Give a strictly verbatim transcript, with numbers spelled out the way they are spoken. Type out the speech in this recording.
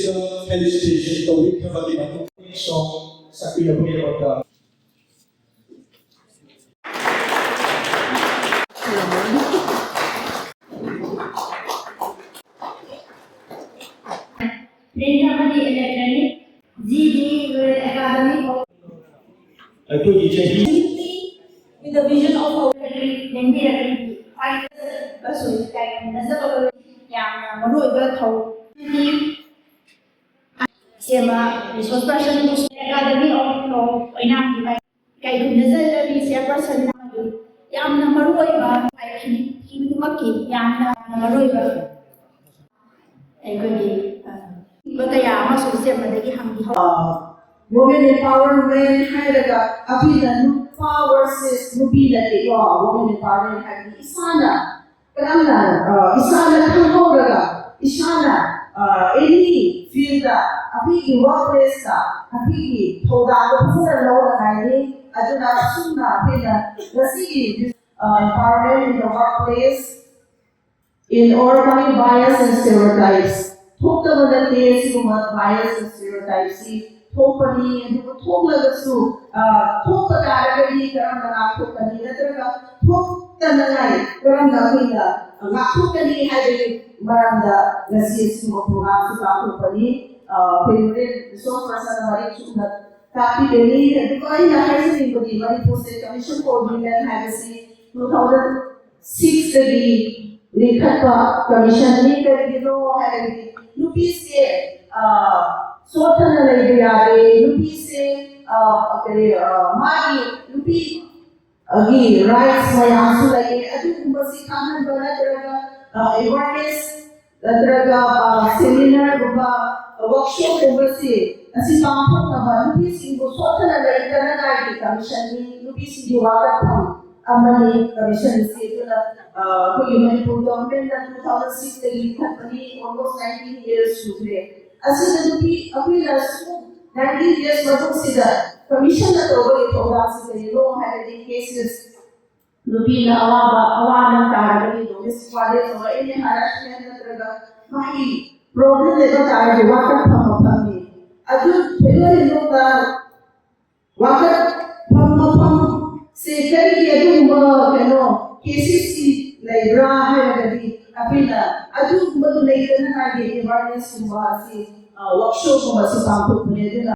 Felicitation ꯇꯧꯕꯤꯈ꯭ꯔꯕꯒꯤ ꯃꯇꯨꯡ song ꯁꯛꯄꯤꯔꯕꯒꯤꯗꯃꯛꯇ Print ꯑꯃꯗꯤ electronic, G D Academy of ꯑꯩꯈꯣꯏꯒꯤ ꯆꯍꯤ with the vision of our country ꯂꯦꯡꯕꯤꯔꯛꯂꯤꯕꯤ ꯄꯥꯏꯕꯁꯨ ꯀꯥꯏꯈꯨꯝꯅꯖꯕ ꯌꯥꯝꯅ ꯃꯔꯨꯑꯣꯏꯕ ꯊꯧꯔꯝꯅꯤ꯫ ꯁꯦꯝꯕ resource person, Academy of ꯑꯣꯏꯅꯥꯝꯒꯤ ꯀꯥꯏꯈꯨꯝꯅꯖꯕꯤ chairperson ꯑꯃꯗꯤ ꯌꯥꯝꯅ ꯃꯔꯨꯑꯣꯏꯕ ꯈꯨꯗꯤꯡꯃꯛꯀꯤ ꯌꯥꯝꯅ ꯃꯔꯨꯑꯣꯏꯕ ꯑꯩꯈꯣꯏꯒꯤ ꯑ, ꯀꯌꯥ ꯑꯃꯁꯨ ꯁꯦꯝꯕꯗꯒꯤ ꯍꯪꯕꯤꯍꯧ꯫ Women empowerment ꯍꯥꯏꯔꯒ ꯑꯩꯈꯣꯏꯅ ꯅꯨꯄꯥ versus ꯅꯨꯄꯤ ꯅꯠꯇꯦꯀꯣ꯫ Women empowerment ꯍꯥꯏꯕꯗꯤ ꯏꯁꯥꯅ ꯀꯔꯝꯅ ꯑ, ꯏꯁꯥꯅ ꯈꯪꯍꯧꯔꯒ ꯏꯁꯥꯅ ꯑ, any field ꯑꯩꯈꯣꯏꯒꯤ workplace ꯑꯩꯈꯣꯏꯒꯤ ꯊꯧꯗꯥꯡꯗꯣ ꯐꯖꯅ ꯂꯧꯔꯉꯥꯏꯅꯤ꯫ ꯑꯗꯨꯅ ꯑꯁꯨꯝꯅ ꯑꯩꯈꯣꯏꯅ ꯉꯁꯤꯒꯤ uh, empowerment in the workplace in overcoming bias and stereotypes. ꯊꯣꯛꯇꯕ ꯅꯠꯇꯦ ꯁꯤꯒꯨꯝꯕ bias and stereotypes ꯁꯤ ꯊꯣꯛꯄꯅꯤ꯫ ꯑꯗꯨꯕꯨ ꯊꯣꯛꯂꯒꯁꯨ ꯑ, ꯊꯣꯛꯄ ꯇꯥꯔꯒꯗꯤ ꯀꯔꯝꯅ ꯉꯥꯛꯊꯣꯛꯀꯅꯤ ꯅꯠꯇ꯭ꯔꯒ ꯊꯣꯛꯇꯅꯉꯥꯏ ꯀꯔꯝꯅ ꯑꯩꯈꯣꯏꯅ ꯉꯥꯛꯊꯣꯛꯀꯅꯤ ꯍꯥꯏꯕꯒꯤ ꯃꯔꯝꯗ ꯉꯁꯤ ꯑꯁꯤꯒꯨꯝꯕ program ꯁꯤ ꯄꯥꯡꯊꯣꯛꯄꯅꯤ꯫ ꯑ, ꯑꯩꯈꯣꯏ ꯍꯣꯔꯦꯟ resource person ꯃꯔꯤꯛ ꯆꯨꯝꯅ ꯇꯥꯛꯄꯤꯒꯅꯤ꯫ ꯑꯗꯨꯒ ꯑꯩꯅ ꯍꯥꯏꯖꯅꯤꯡꯕꯗꯤ Manipur State Commission for Women ꯍꯥꯏꯕꯁꯤ two thousand six ꯇꯒꯤ ꯂꯤꯡꯈꯠꯄ commission ꯅꯤ꯫ ꯀꯔꯤꯒꯤꯅꯣ ꯍꯥꯏꯔꯒꯗꯤ ꯅꯨꯄꯤꯁꯦ ꯑ, ꯁꯣꯠꯊꯅ ꯂꯩꯕ ꯌꯥꯗꯦ꯫ ꯅꯨꯄꯤꯁꯦ ꯑ, ꯀꯔꯤ ꯑ, ꯃꯥꯒꯤ ꯅꯨꯄꯤ ꯒꯤ rights ꯃꯌꯥꯝꯁꯨ ꯂꯩꯌꯦ꯫ ꯑꯗꯨꯒꯨꯝꯕꯁꯤ ꯈꯪꯍꯟꯕ ꯅꯠꯇ꯭ꯔꯒ ꯑ, awareness ꯅꯠꯇ꯭ꯔꯒ seminar ꯒꯨꯝꯕ workshop ꯀꯨꯝꯕꯁꯤ ꯑꯁꯤ ꯄꯥꯡꯊꯣꯛꯅꯕ ꯅꯨꯄꯤꯁꯤꯡꯕꯨ ꯁꯣꯠꯊꯅ ꯂꯩꯇꯅꯉꯥꯏꯒꯤ commission ꯅꯤ꯫ ꯅꯨꯄꯤꯁꯤꯡꯒꯤ ꯋꯥꯀꯠꯐꯝ ꯑꯃꯅꯤ commission ꯁꯤ꯫ ꯑꯗꯨꯅ ꯑ, ꯑꯩꯈꯣꯏꯒꯤ ꯃꯅꯤꯄꯨꯔ government ꯅ two thousand six ꯇꯒꯤ ꯂꯤꯡꯈꯠꯄꯅꯤ꯫ Almost nineteen years ꯁꯨꯈ꯭ꯔꯦ꯫ ꯑꯁꯤꯗ ꯅꯨꯄꯤ ꯑꯩꯈꯣꯏꯅ nineteen years ꯃꯇꯨꯡꯁꯤꯗ commission ꯅ ꯇꯧꯕꯒꯤ ꯊꯧꯗꯥꯡꯁꯤ ꯀꯔꯤꯅꯣ ꯍꯥꯏꯔꯗꯤ cases ꯅꯨꯄꯤꯅ ꯑꯋꯥꯕ ꯑꯋꯥ ꯑꯅꯥ ꯇꯥꯔꯒꯗꯤ domestic violence ꯑꯣꯏꯔꯣ, any harassment ꯅꯠꯇ꯭ꯔꯒ ꯃꯥꯒꯤ ꯄ꯭ꯔꯣꯕ꯭ꯂꯦꯝ ꯂꯩꯕ ꯇꯥꯔꯗꯤ ꯋꯥꯀꯠꯐꯝ ꯃꯐꯝꯅꯤ꯫ ꯑꯗꯨ ꯊꯣꯏꯗꯣꯛ ꯍꯦꯟꯗꯣꯛꯅ ꯋꯥꯀꯠꯐꯝ ꯃꯐꯝꯁꯦ ꯀꯔꯤꯒꯤ ꯑꯗꯨꯒꯨꯝꯕ ꯀꯩꯅꯣ ꯀꯦꯁꯦꯁꯁꯤ ꯂꯩꯕ꯭ꯔꯥ ꯍꯥꯏꯔꯒꯗꯤ ꯑꯩꯈꯣꯏꯅ ꯑꯗꯨꯒꯨꯝꯕꯗꯨ ꯂꯩꯇꯅꯉꯥꯏꯒꯤ ꯑꯦꯋꯥꯔꯅꯦꯁꯀꯨꯝꯕ ꯑꯁꯤ ꯋꯥꯛꯁꯣꯞꯀꯨꯝꯕꯁꯤ ꯄꯥꯡꯊꯣꯛꯄꯅꯦ꯫ ꯑꯗꯨꯅ